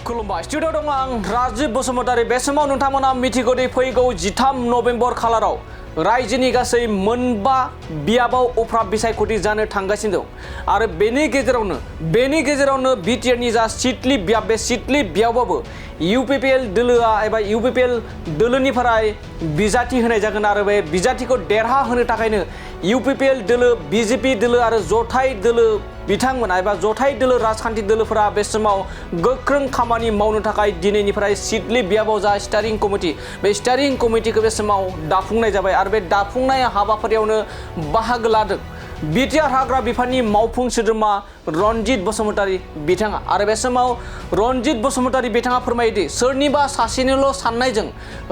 खुलुमबाय स्टुडिअ दं आं राजीव बसुमतारी बे समाव नोंथांमोना मिथिगौदि फैगौ 13 नभेम्बर खालाराव रायजोनि गासै मोनबा बियाबाव उफ्रा बिसायख'थि जानो थांगासिनो दं आरो बेनि गेजेरावनो बिटिआरनि जा सिटलि बियाब बे सिटलि बियाबावबो इउपिपिएल दोलोआ एबा इउपिपिएल दोलोनिफ्राय बिजाथि होनाय जागोन आरो बे बिजाथिखौ देरहा होनो थाखायनो इउपिपिएल दोलो बिजेपि दोलो आरो जथाय दोलो बिथांमोना एबा जथाय दोलो राजखान्थि दोलोफोरा बे समाव गोख्रों खामानि मावनो थाखाय दिनैनिफ्राय सिटलि बियाबाव जा स्टारिं कमिटि बे स्टारिं कमिटिखौ बे समाव दाफुंनाय जाबाय आरो बे दाफुंनाय हाबाफारियावनो बाहागो लादों बिटिआर हाग्रा बिफाननि मावफुं सोद्रोमा रनजित बसुमतारी बिथाङा आरो बे समाव रनजित बसुमतारी बिथाङा फोरमायदि सोरनिबा सासेनिल' साननायजों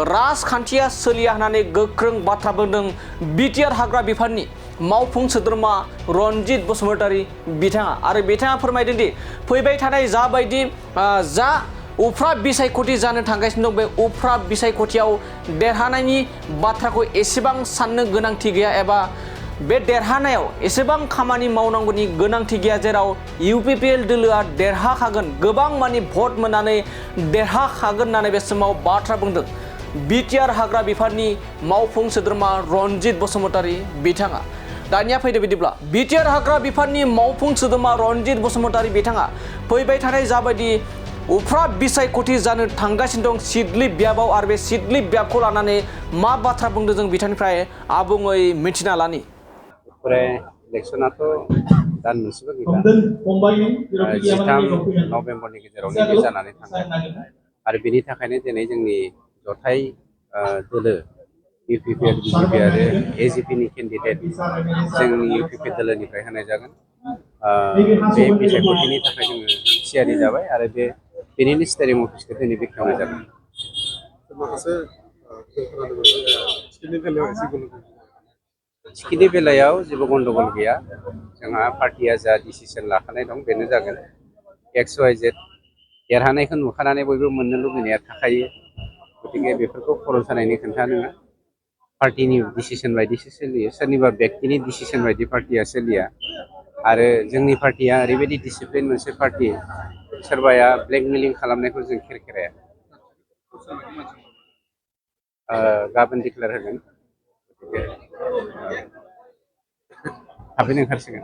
राजखान्थिया सोलिया होननानै गोख्रों बाथ्रा बुंदों बिटिआर हाग्रा बिफाननि मावफुं सोद्रोमा रनजित बसुमतारी बिथाङा आरो बिथाङा फोरमायदों दि फैबाय थानाय जाबायदि जा उफ्रा बिसायख'थि जानो थांगासिनो दं बे उफ्रा बिसायख'थियाव देरहानायनि बाथ्राखौ एसेबां साननो गोनांथि गैया एबा बे देरहानायाव एसेबां खामानि मावनांगौनि गोनांथि गैया जेराव इउपिपिएल दोलोआ देरहाखागोन गोबां मानि भट मोननानै देरहाखागोन होननानै बे समाव बाथ्रा बुंदों बिटिआर हाग्रा बिफाननि मावफुं सोद्रोमा रनजित बसुमतारी बिथाङा दानिया फैदो बिदिब्ला बिटिआर हाग्रा बिफाननि मावफुं सोद्रोमा रनजित बसुमतारी बिथाङा फैबाय थानाय जाबायदि उफ्रा बिसायख'थि जानो थांगासिनो दं सिटलि बियाबाव आरो बे सिटलि बियाबखौ लानानै मा बाथ्रा बुंदों जों बिथांनिफ्राय आबुङै मिथिना लानि इलेक्शनाथ' दान मोनसेबो गैला 13 नभेम्बरनि गेजेरावनो बे जानानै थांगोन आरो बेनि थाखायनो दिनै जोंनि जथाय दोलो इउपिपिएल बिजेपि आरो एजिपिनि केन्डिडेट जोंनि इउपिपिएल दोलोनिफ्राय होनाय जागोन बे बिसायख'थिनि थाखाय जोङो थियारि जाबाय आरो बेनिनो स्टेरिं अफिसखौ दिनै बेखेवनाय जागोन टिकेटनि बेलायाव जेबो गन्डगल गैया जोंहा पार्टिया जा डिसिसन लाखानाय दं बेनो जागोन XYZ देरहानायखौ नुखानानै बयबो मोननो लुबैनाया थाखायो गतिके बेफोरखौ खर' सानायनि खोथा नङा पार्टिनि डिसिसन बायदिसो सोलियो सोरनिबा व्यक्तिनि डिसिसन बायदि पार्टिया सोलिया आरो जोंनि पार्टिया ओरैबायदि डिसिप्लिन मोनसे पार्टि सोरबाया ब्लेकमेलिं खालामनायखौ जों खेरखेराया गाबोन डिक्लेयार होगोन थाबैनो ओंखारसिगोन।